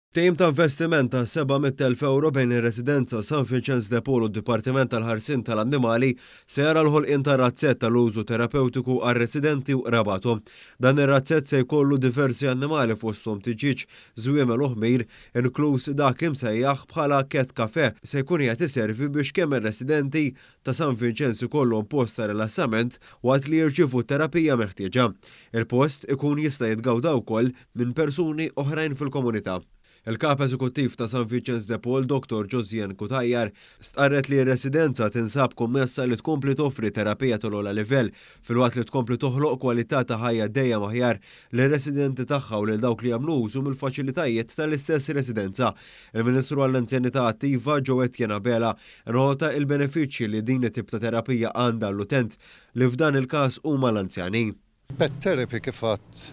Ftehim ta' investiment ta' €700,000 bejn ir-Residenza San Vinċenz de Paul u d-Dipartiment tal-Ħarsien tal-Annimali se jara l-ħolqien ta' razzett tal-użu terapewtiku għar-residenti u qrabathom. Dan ir-razzett se jkollu diversi annimali fosthom tiġieġ, żwiemel u ħmir, inkluż dak imsejjaħ bħala Cat Cafe se jkun qiegħed iservi biex kemm ir-residenti ta' San Vinċenz ikollhom post ta' rilassament waqt li jirċievu t-terapija meħtieġa. Il-post ikun jista' jitgawda wkoll minn persuni oħrajn fil-komunità. Il-Kap Eżekuttiv ta' San Vinċenz de Paul, Dottor Josianne Cutajar, stqarret li r-residenza tinsab kommessa li tkompli toffri terapija tal-ogħla livell filwaqt li tkompli toħloq kwalità ta' ħajja dejjem aħjar lir-residenti tagħha u lil dawk li jagħmlu użu mill-faċilitajiet tal-istess residenza. Il-Ministru għall-Anzjanità Attiva, Joe Etienne Abela, nota il-benefiċċji li din it-tip ta' terapija għandha għall-utent li f'dan il-każ huma l-anzjani. Pet therapy, kif għedt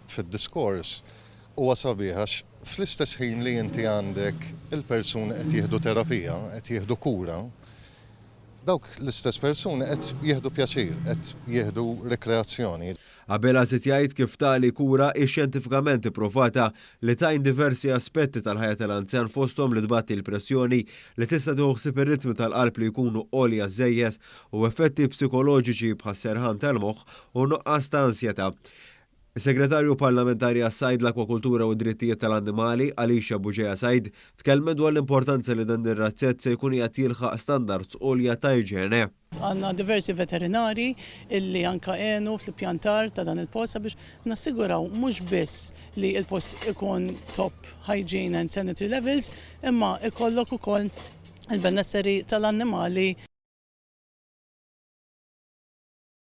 fid-diskors, huwa sabiħ għax fl-istess ħin li inti għandek il-persuni qed jieħdu terapija, qed jieħdu kura, dawk l-istess persuni qed jieħdu pjaċir, qed jieħdu rekreazzjoni. Abela żied jgħid kif tali kura hi xjentifikament ipprovata li tgħin diversi aspetti tal-ħajja tal-anzjan, fosthom li tbatti l-pressjoni, li tista' tieħu ħsieb ir-ritmi tal-qalb li jkunu għolja żejjed u effetti psikoloġiċi bħas-serħan tal-moħħ u nuqqas ta' ansjetà. Is-Segretarju Parlamentari għas-Sajd, l-Akwakultura u d-Drittijiet tal-Annimali, Alicia Bugeja Said, tkellmet dwar l-importanza li dan ir-razzett se jkun qiegħed jilħaq standards għolja ta' iġene. Għandna diversi veterinari illi anka għenu fl-ippjantar ta' dan il-post sabiex nassiguraw mhux biss li il-post ikun top hygiene and sanitary levels, imma ikollok ukoll il-benesseri tal-annimali.